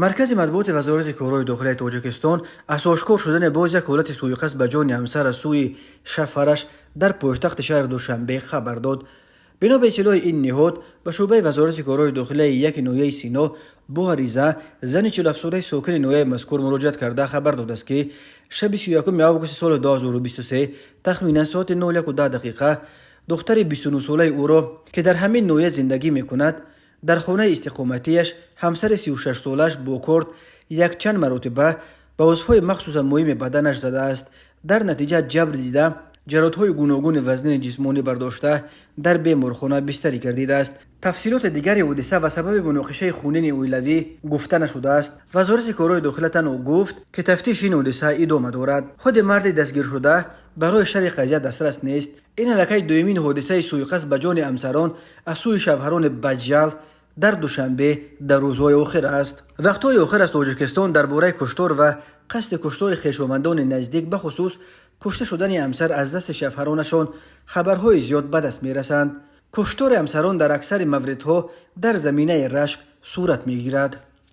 Маркази матбуоти Вазорати корҳои дохилаи Тоҷикистон аз ошкор шудани боз як ҳолати сӯиқасд ба ҷони ҳамсар аз сӯи шавҳараш дар пойтахти шаҳри Душанбе хабар дод. Бино ба иттилои ин ниҳод, ба шӯъбаи Вазорати корҳои дохилаи яки ноҳияи Сино бо ариза зани 47-солаи сокини ноҳияи мазкур муроҷиат карда, хабар додааст, ки шаби 31 августи соли 2023 тахминан соати 01:10 дақиқа духтари 29-солаи ӯро, ки дар ҳамин ноҳия зиндагӣ мекунад, дар хонаи истиқоматиаш ҳамсари 36-солааш бо корд якчанд маротиба ба узвҳои махсусан муҳими баданаш задааст. Дар натиҷа ҷабр дида, ҷароҳатҳои гуногуни вазнини ҷисмонӣ бардошта, дар беморхона бистарӣ гардидааст. Тафсилоти дигари ҳодиса ва сабаби муноқишаи хунини оилавӣ гуфта нашудааст. Вазорати корҳои дохила танҳо гуфт, ки тафтиши ин ҳодиса идома дорад. Худи марди дастгиршуда барои шарҳи қазия дастрас нест. Ин аллакай дуюмин ҳодисаи сӯиқасд ба ҷони ҳамсарон аз сӯи шавҳарони баҷал дар Душанбе дар рӯзҳои охир аст. Вақтҳои охир аз Тоҷикистон дар бораи куштор ва қасди куштори хешовандони наздик, бахусус кушта шудани ҳамсар аз дасти шавҳаронашон, хабарҳои зиёд ба даст мерасанд. Куштори ҳамсарон дар аксари мавридҳо дар заминаи рашк сурат мегирад.